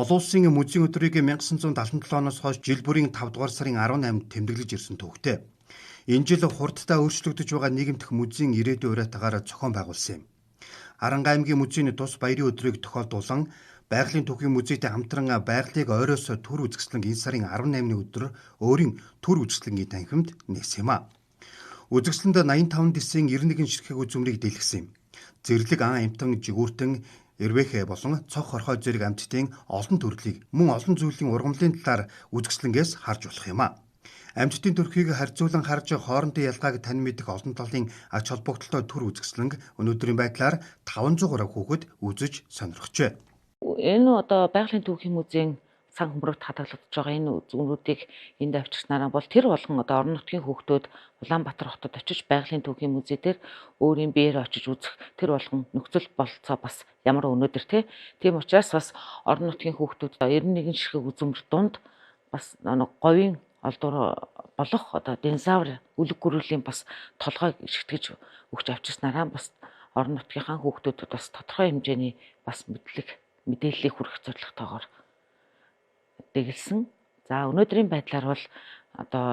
Олон улсын музейн өдрийг 1977 оноос хойш жил бүрийн 5 дугаар сарын 18-нд тэмдэглэж ирсэн түүхтэй. Энэ жил хурдтай өөрчлөгдөж байгаа нийгэмдэх музейн ирээдүйн уриатаагаар зохион байгуулсан юм. Аранга аймгийн музейн тус баярын өдрийг тохиолдуулан байгалийн түүхийн музейтэй хамтран байгалыг ойроос төр үзэсгэлэн энэ сарын 18-ны өдөр өөрийн төр үзэсгэлэнгийн танхимд нээсэн юм а. Үзэсгэлэнд 85 дэсийн 91 ширхэг үзүүмрийг дийлгэсэн юм. Зэрлэг ан амьтан жигүүртэн эрвээхэй болон цог хорхой зэрэг амьтдын олон төрлийг мөн олон зүйлийн ургамлын талаар үзэсгэлэнгээс харж болох юм а. Амьтдын төрхийг харьцуулан харж хоорондын ялгааг тань мэдэх олон талын ач холбогдолтой төр үзэсгэлэнг өнөөдрийн байдлаар 500 гаруй хүүхэд үзэж сонирхжээ. Энэ одоо байгалийн түүхийн музейн сан хөмрөгт хадгалагдаж байгаа энэ үзүүрүүдийг энд авчирснараа бол тэр болгон одоо орон нутгийн хүүхдүүд Улаанбаатар хотод очиж байгалийн түүхийн музей дээр өөрийн биеэр очиж үзэх тэр болгон нөхцөл бололцоо бас ямар өнөөдөр тийм учраас бас орон нутгийн хүүхдүүд 91 ширхэг үзүүмэр дунд бас нэг говийн олдвор болох одоо динозавр үлэг гөрүүлийн бас толгойг шигтгэж өгч авчирснараа бас орон нутгийнхаа хүүхдүүдэд бас тодорхой хэмжээний бас мэдлэг мэдээллийг хүргэх зорилготойгоор дэглэсэн. За өнөөдрийн байдлаар бол одоо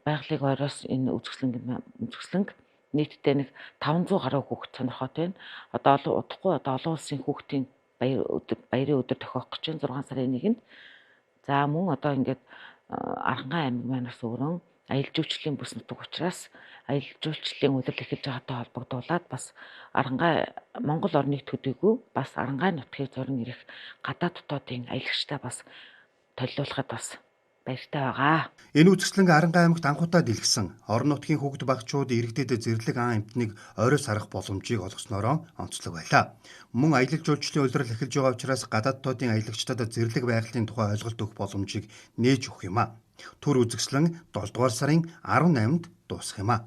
байгалыг ойроос энэ үзэсгэлэнг нийтдээ нэг 500 гаруй хүүхэд сонирхоод байна. Одоо удахгүй одоо олон улсын хүүхдийн баярын өдөр тохиох гэж байна 6 сарын 1-нд. За мөн одоо ингээд Архангай аймаг маань бас өөрөө аялал жуулчлалын бүс нутаг учраас аялал жуулчлалын улирал эхэлж байгаатай холбогдуулаад бас Архангай Монгол орныг төдийгүй бас Архангай нутгийг зорин ирэх гадаад дотоодын аялагчдаа бас толиулахад бас баяртай байгаа. Энэ үзэсгэлэнг Аранга аймагт анх удаа дэлгэсэн. Орон нутгийн хүүхэд багчууд иргэдэд зэрлэг ан амьтныг ойроос харах боломжийг олгосноороо онцлог байлаа. Мөн аялал жуулчлалын улирал эхэлж байгаа учраас гадаад дотоодын аялагчдад зэрлэг байгалийн тухай ойлголт өгөх боломжийг нээж өгөх юм а. Төр үзэсгэлэн 7 дугаар сарын 18-нд дуусах юм а.